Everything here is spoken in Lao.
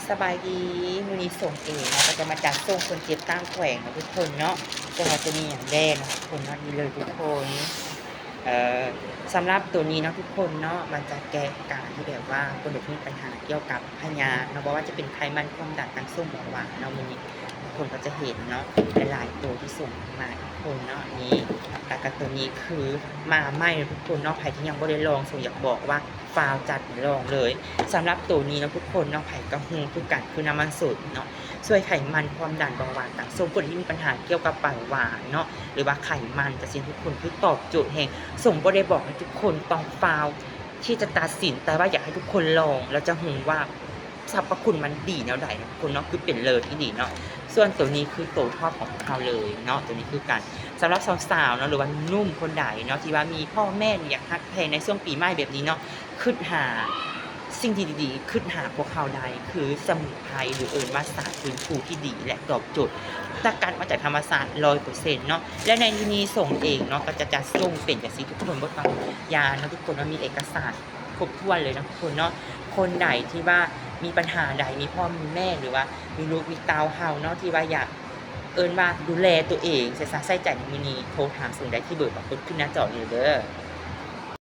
ສະບາຍດີ ມື້ນີ້ສົ່ງເອງເນາະ ກໍຈະມາຈັດສົ່ງຄົນເຈັບຕ່າງແຂວງເນາະທຸກຄົນເນາະ. ເຊິ່ງວ່າຈະມີຫຍັງແດ່ເນາະທຸກຄົນເນາະ ນີ້ເລີຍທຸກຄົນ. ເອີ ສຳລັບໂຕນີ້ເນາະທຸກຄົນເນາະ ມັນຈະແກ້ການທີ່ແບບວ່າຄົນທີ່ມີບັນຫາກ່ຽວກັບພະຍາດເນາະ ບໍ່ວ່າຈະເປັນໄຂມັນ ຄວາມດັນ ຕັນສົ້ມ ເບົາຫວານເນາະ. ມື້ນີ້ທຸກຄົນກໍຈະເຫັນເນາະ ຫຼາຍໆໂຕທີ່ສົ່ງມາທຸກຄົນເນາະ. ນີ້ ແລ້ວກໍໂຕນີ້ຄືມາໃໝ່ເນາະທຸກຄົນເນາະ ໃຜທີ່ຍັງບໍ່ໄດ້ລອງ ສົ່ງຢາກບອກວ່າ ຟ້າວຈັດລອງເລີຍ. ສຳລັບໂຕນີ້ເນາະທຸກຄົນເນາະ ໃຜກໍຮູ້ຄືກັນ ຄືນ້ຳມັນສົນເນາະ ຊ່ວຍໄຂມັນ ຄວາມດັນ ເບົາຫວານ ຕັນສົ້ມ. ຜູ້ໃດທີ່ມີບັນຫາກ່ຽວກັບເບົາຫວານເນາະ ຫຼືວ່າໄຂມັນຈັ່ງຊີ້ທຸກຄົນ ຄືຕອບໂຈດແຮງ. ສົ່ງບໍ່ໄດ້ບອກໃຫ້ທຸກຄົນຕ້ອງຟ້າວທີ່ຈະຕັດສິນ ແຕ່ວ່າຢາກໃຫ້ທຸກຄົນລອງ ແລ້ວຈະຮູ້ວ່າ ສັບພະຄຸນມັນດີແນວໃດເນາະທຸກຄົນເນາະ ຄືເປັນເລີດອີ່ຫຼີເນາະ. ສ່ວນໂຕນີ້ຄືໂຕທອບຂອງພວກເຮົາເລີຍເນາະ ໂຕນີ້ຄືກັນ. ສຳລັບສາວໆເນາະ ຫຼືວ່າໜຸ່ມຄົນໃດເນາະ ທີ່ວ່າມີພໍ່ແມ່ ຫຼື ຢາກຮັກແພງໃນຊ່ວງປີໃໝ່ແບບນີ້ເນາະ ຄຶດຫາສິ່ງທີ່ດີໆ ຄຶດຫາພວກເຮົາໄດ້ ຄືສະໝຸນໄພ ຫຼື ເອີ້ນວ່າສານຟື້ນຟູທີ່ດີ ແລະ ຕອບໂຈດ ສະກັດມາຈາກທຳມະຊາດຮ້ອຍເປີເຊັນເນາະ. ແລະ ໃນທີ່ນີ້ສົ່ງເອງເນາະ ກໍຈະຈັດສົ່ງເປັນຈັ່ງຊີ້ທຸກຄົນ ບໍ່ຕ້ອງຢ້ານເນາະທຸກຄົນ ວ່າມີເອກະສານຄົບຖ້ວນເລີຍເນາະທຸກຄົນເນາະ. ຄົນໃດທີ່ວ່າມີບັນຫາໃດ ມີພໍ່ມີແມ່ ຫຼືວ່າມີລູກມີເຕົ້າເຮົາເນາະ ທີ່ວ່າຢາກ ເອີ້ນວ່າດູແລໂຕເອງ ໃສ່ ໃສ່ໃຈໃນມື້ນີ້ ໂທຖາມສົ່ງໄດ້ທີ່ເບີປາກົດຂຶ້ນໜ້າຈໍນີ້ເດີ.